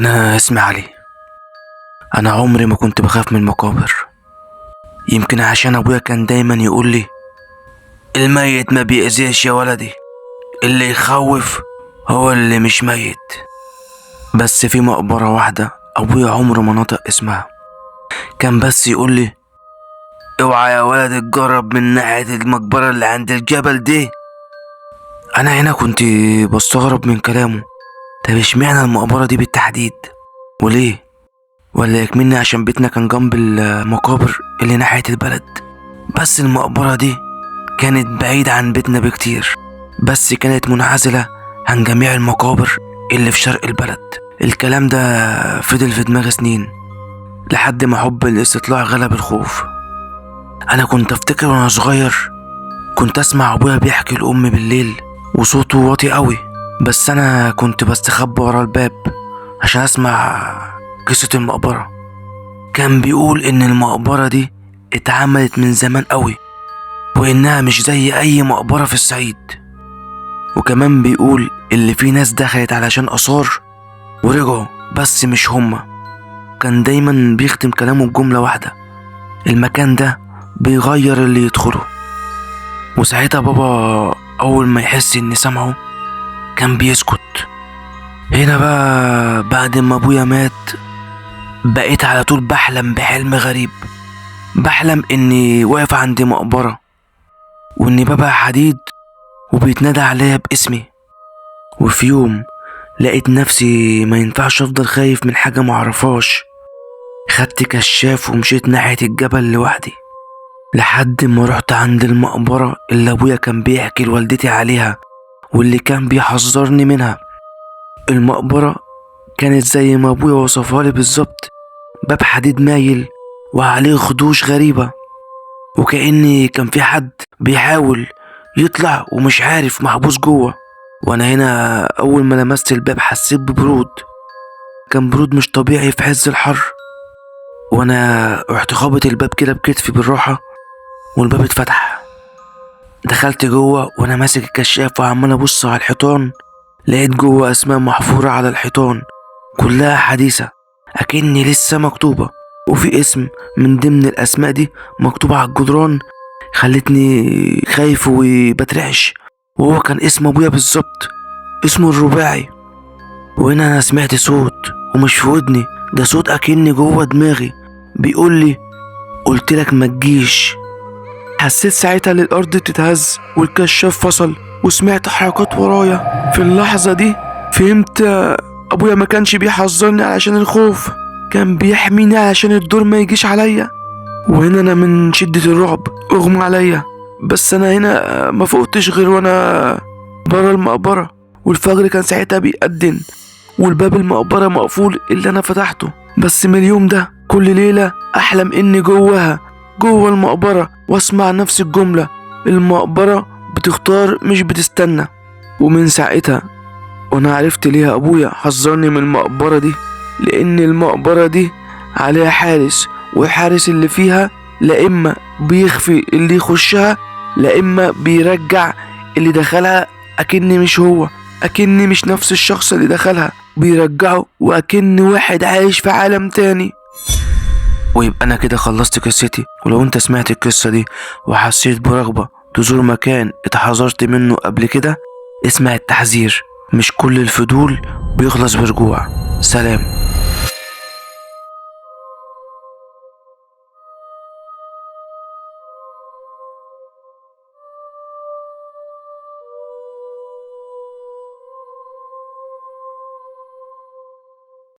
أنا اسمي علي. أنا عمري ما كنت بخاف من المقابر، يمكن عشان أبويا كان دايما يقول لي الميت ما بيأذيش يا ولدي، اللي يخوف هو اللي مش ميت. بس في مقبرة واحدة أبويا عمره ما نطق اسمها، كان بس يقول لي اوعى يا ولد تجرب من ناحية المقبرة اللي عند الجبل دي. أنا هنا كنت بستغرب من كلامه، طب اشمعنى المقبرة دي بالتحديد وليه؟ ولا يكملني عشان بيتنا كان جنب المقابر اللي ناحية البلد. بس المقبرة دي كانت بعيدة عن بيتنا بكتير، بس كانت منعزلة عن جميع المقابر اللي في شرق البلد. الكلام ده فضل في دماغي سنين لحد ما حب الاستطلاع غلب الخوف. أنا كنت أفتكر وأنا صغير كنت أسمع أبويا بيحكي لأمي بالليل وصوته واطي قوي، بس أنا كنت بستخبى ورا الباب عشان أسمع قصة المقبرة. كان بيقول إن المقبرة دي اتعملت من زمان قوي، وإنها مش زي أي مقبرة في الصعيد. وكمان بيقول اللي في ناس دخلت علشان آثار ورجعوا، بس مش هما. كان دايما بيختم كلامه بجملة واحدة: المكان ده بيغير اللي يدخله. وساعتها بابا أول ما يحس إني سامعه كان بيسكت. هنا بقى بعد ما أبويا مات بقيت على طول بحلم بحلم غريب، بحلم إني واقف عند مقبرة وإني بابها حديد وبيتنادى عليا باسمي. وفي يوم لقيت نفسي ما ينفعش أفضل خايف من حاجة معرفهاش. خدت كشاف ومشيت ناحية الجبل لوحدي لحد ما رحت عند المقبرة اللي أبويا كان بيحكي لوالدتي عليها واللي كان بيحذرني منها. المقبرة كانت زي ما أبويا وصفها لي بالظبط، باب حديد مايل وعليه خدوش غريبة، وكأني كان في حد بيحاول يطلع ومش عارف، محبوس جوه. وأنا هنا أول ما لمست الباب حسيت ببرود، كان برود مش طبيعي في عز الحر. وأنا رحت خابط الباب كده بكتفي بالراحة والباب اتفتح. دخلت جوه وانا ماسك الكشاف وعمال ابص على الحيطان، لقيت جوه اسماء محفورة على الحيطان كلها حديثة اكني لسه مكتوبة، وفي اسم من ضمن الاسماء دي مكتوب على الجدران خلتني خايف وبترعش، وهو كان اسم ابويا بالظبط، اسمه الرباعي. وهنا انا سمعت صوت ومش في ودني، ده صوت اكني جوه دماغي بيقول لي قلت لك ما تجيش. حسيت ساعتها ان الارض بتتهز والكشاف فصل وسمعت حركات ورايا. في اللحظة دي فهمت ابويا ما كانش بيحذرني علشان الخوف، كان بيحميني علشان الدور ما يجيش عليا. وهنا انا من شدة الرعب اغمى عليا، بس انا هنا ما فقتش غير وانا برا المقبرة، والفجر كان ساعتها بيأذن والباب المقبرة مقفول اللي انا فتحته. بس من اليوم ده كل ليلة احلم اني جواها، جوه المقبرة، واسمع نفس الجملة: المقبرة بتختار مش بتستنى. ومن ساعتها وانا عرفت ليه ابويا حذرني من المقبرة دي، لان المقبرة دي عليها حارس، والحارس اللي فيها لا اما بيخفي اللي يخشها لا اما بيرجع اللي دخلها اكني مش هو، اكني مش نفس الشخص اللي دخلها، بيرجعه واكن واحد عايش في عالم تاني. ويبقى انا كده خلصت قصتي. ولو انت سمعت القصة دي وحسيت برغبة تزور مكان اتحذرت منه قبل كده، اسمع التحذير: مش كل الفضول بيخلص برجوع. سلام.